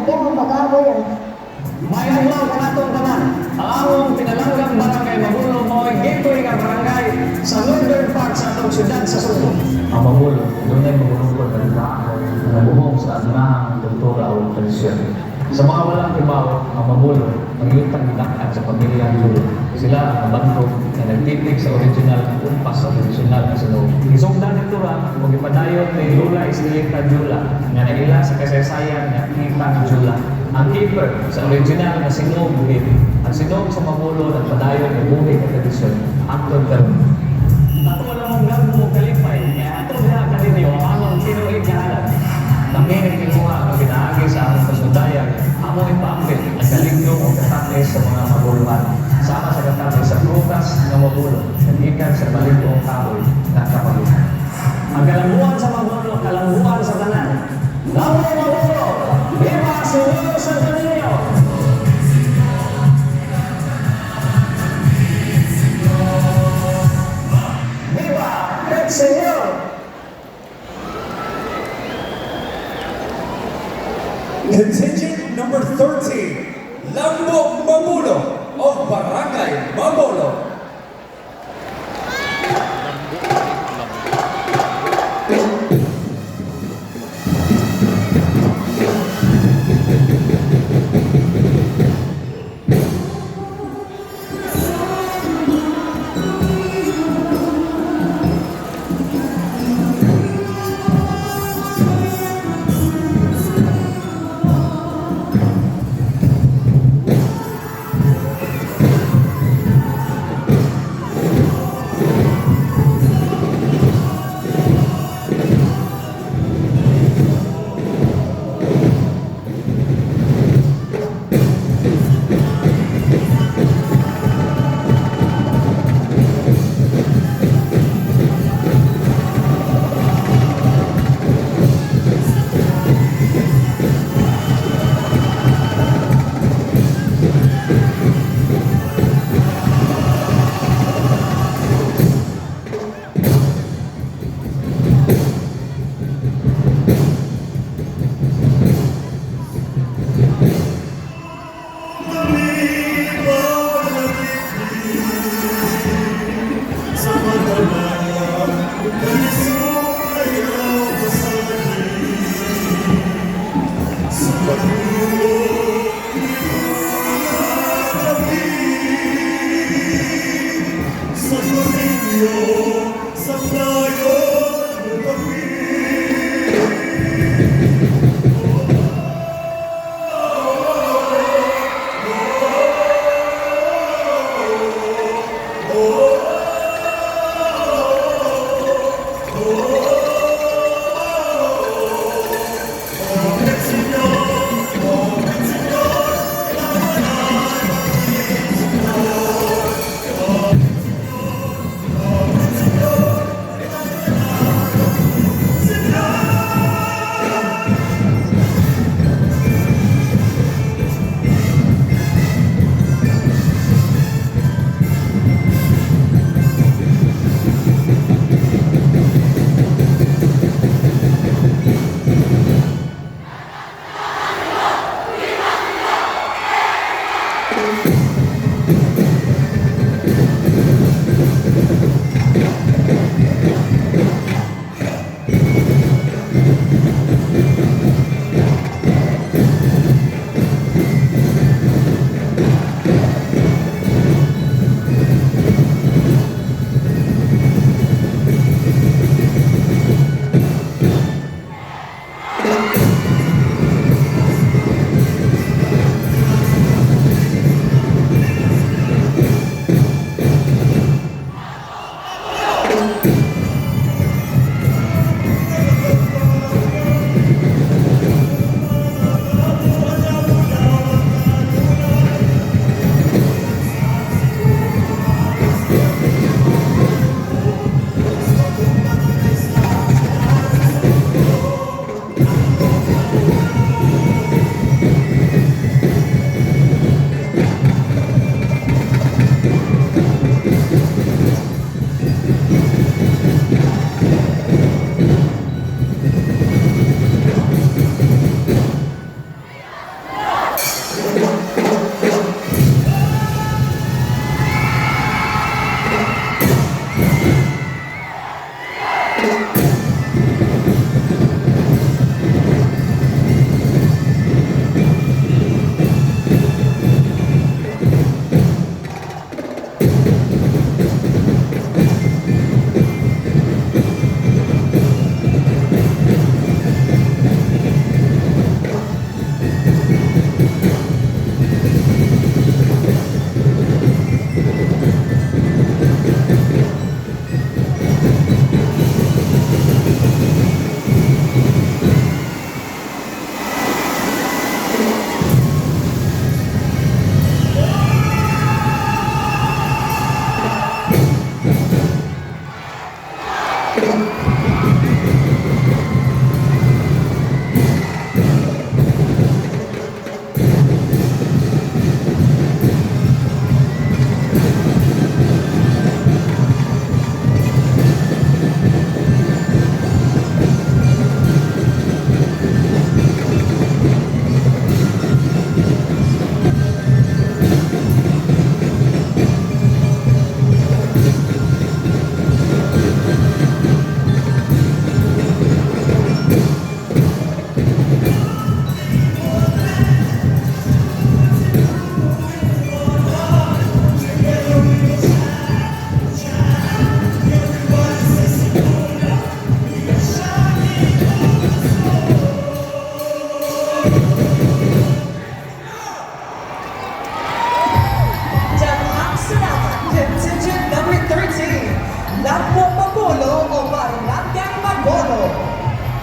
Imong pag-agoy ah. May adlaw kanatong tanan. Ang among pinalanggang Barangay Mabulo mao'y gateway nga barangay sa northern part sa atong syudad sa Sugbo. Ang Mabulo, dunay magulungkod na tao na nabuhong sa agnahang kultura o tradisyon. Sa mga walang kibaw, ang Mabulo, ang yutang gidak-an sa pamilya Jula. Sila ang mabantog na nagtitig sa original nga kumpas sa tradisyonal nga sinog. Gisugdan nito ra ug gipadayon ni Lula Estelita Jula nga naila sa kasaysayan nga Kitang Jula. Ang keeper sa original nga sinog beat. Ang sinog sa Mabulo nagpadayon nga buhi nga tradisyon hangtod karon. Ato lamang gagmo kalipay nga ato diha kaninyo ang among tinuig nga halad. Kami nagkinuha ang pinaagi sa among pasundayag, among ipaambit ang kaligno o katamis sa mga mabuluhan. Sama sa katamis sa prutas nga mabulo, nagikan sa baligong kahoy na kapaguhan. Ang kalambuan sa Mabulo, kalambuan sa tanan. Lambo Mabulo! Viva Señor Santo Niño! Viva el Señor! Contingent number 13, Lambo Mabulo of Barangay Mabolo. Lambo Mabolo o Barangay Mabolo.